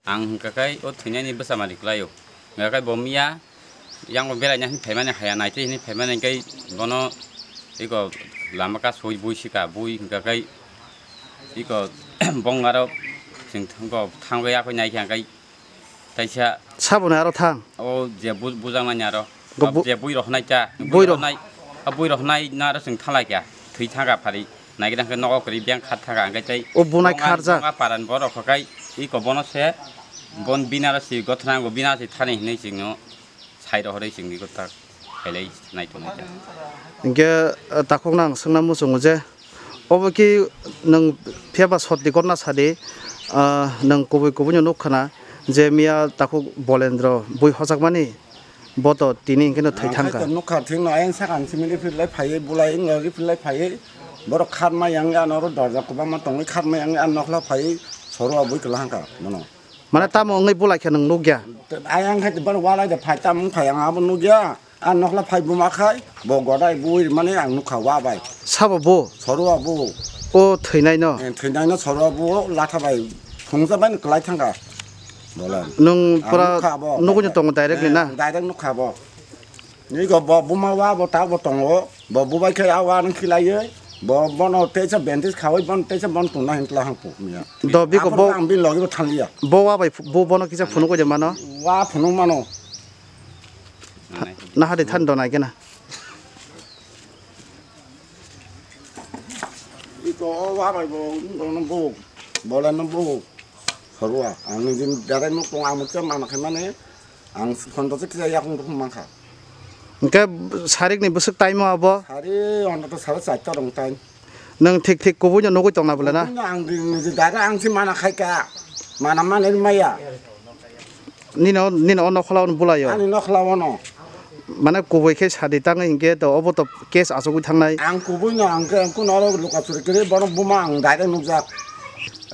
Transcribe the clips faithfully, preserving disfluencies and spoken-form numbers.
Ang hwnkha khe o thwinaini bwsa mari kwlaio. Hwnkha khe bo miya yang bo beraina hinwi phaimani, haya naitwi hinwi phaimani, hwnkhe bono iko lama kasui bui sika, bui hwnkha khe iko bong aro chwng thangwi yakui naikha hwnkhe. Kaisa saboni aro thang. O je bu-, bujaknani aro. Bo bu-, je bui rohornai cha. Bui roh- rohornai, a bui rohornai no aro chwng thanglai kha. Thwi thangkha phari. Naikhe naikhe nogo kwrwi beng khat thangkha hwnkhe tei o bunai bonga, kharjak. Bonga paran borok hwkai iko bono se bon bini aro si gothrango bini aro si thani hinwi chwngno sai rohorwi chwngni gota khailai naitongo. Hwnkhe, eh, takhukno ang swngna muchungo je, obo ki nwng phiya ba sotni gotna sadi, ah, nwng kubui kubuino nukha na je miya takhuk Bolendro bui hojakmani, bo to tini hwnkhe no thwi thangkha. Ang khe to nukha thwino ayang sakang simi rephirlai phaiwi bulai wngno rephirlai phaiwi borok khatma yang ano oro dorja kwbangma tongwi khatma yang ano nokhla phaiwi soro bui kwlahangkha bono. Mane tamo wngwi bulai khe nwng nukya? Ayang khe boro walai de phai tamo wngkha yang abo nukya. A nokhla phai buma khai, bo godai bui mani ang nukha wa bai. Sabo bo? Sorua bo. O thwinai no? Eh, thwinai no sorua bo latha bai phungsa bai kwlai thangkha. Bola. Nwng pura nukha bo. Nugui no tongo direct ni na? Eh, direct nukha bo. Ni go bo buma wa bo ta bo tongo. Bo bubai khai a wa nang khilai ye. Bo bono teisa bandage khawai bon teisa bon tuna hin tla hang pu miya. Do biko abo bo ang bin logi bo thangliya. Bo wa bai bo bono kisa phunuk oi de mano? Wa phunuk mano. Nahari than donai kena. Iko o wa bai bo, bo no bo, bola no bo. Sorua, ang ni din dare no kong amuk cha mana khai mane, ang khonto se kisa yakung to mankha. Hwnkhe sarik ni bwswk time o abo? Sari ono to sara chaita rong time. Nwng thik thik kubui no nugui tongna bole na? Kubui no ang di, niji dara ang si mana khai ka. Mana mana ni maya. Nino, nino o nokhla o bulaio? Ani nokhla o no. Mane kubui khe sadi tangwi hinkhe to obo to case achugui thangnai. Ang kubui no ang khe kuno oro luka churi kiri bono buma ang direct nukjak.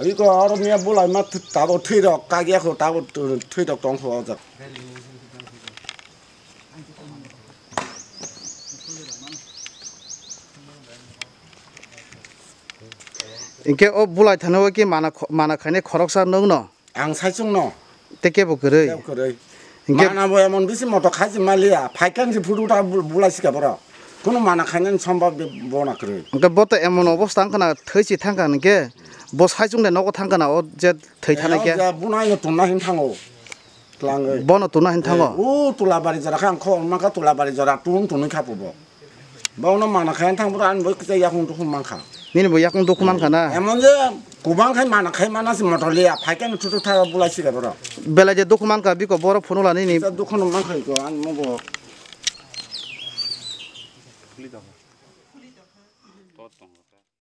Iko oro miya bulai ma th-, tabo thwi rok kagya kho tabo thwi rok tong kho o jak. Hinkhe o bulai thani o ki mana kho-, mana khainai khoroksa nwng no? Ang saichung no. Tei kebo kwrwi? Kebo kwrwi. Hinkhe mana bo emon bisi moto khaisi maliya, phaikang si phutu ta bu-, bulai sika borok. Kuno mana khainani sombab be-, bona kwrwi. Hinkhe bo to emon obostha wngkha na thwi si thangkha hinkhe bo saichung de nogo thangkha na o je thwi thanai khe. Bunai no tonna hin thango. Tlangwi. Bono tuna hin thango? Eh, o Tulabari jora khe ang khobor mankha, Tulabari jora tun tunwi kha pubo. Bono mana khai thang bro, ani bo kisa yakung dukhu mankha. Nini bo yakung dukhu mankha na? Emon je kubang khai mana khai mana si motor liya, phai khe thutu tha bulai si bro. Belai je dukhu mankha biko boro phunuk la nini. Kisa dukhu no mankha ko ani mo bo.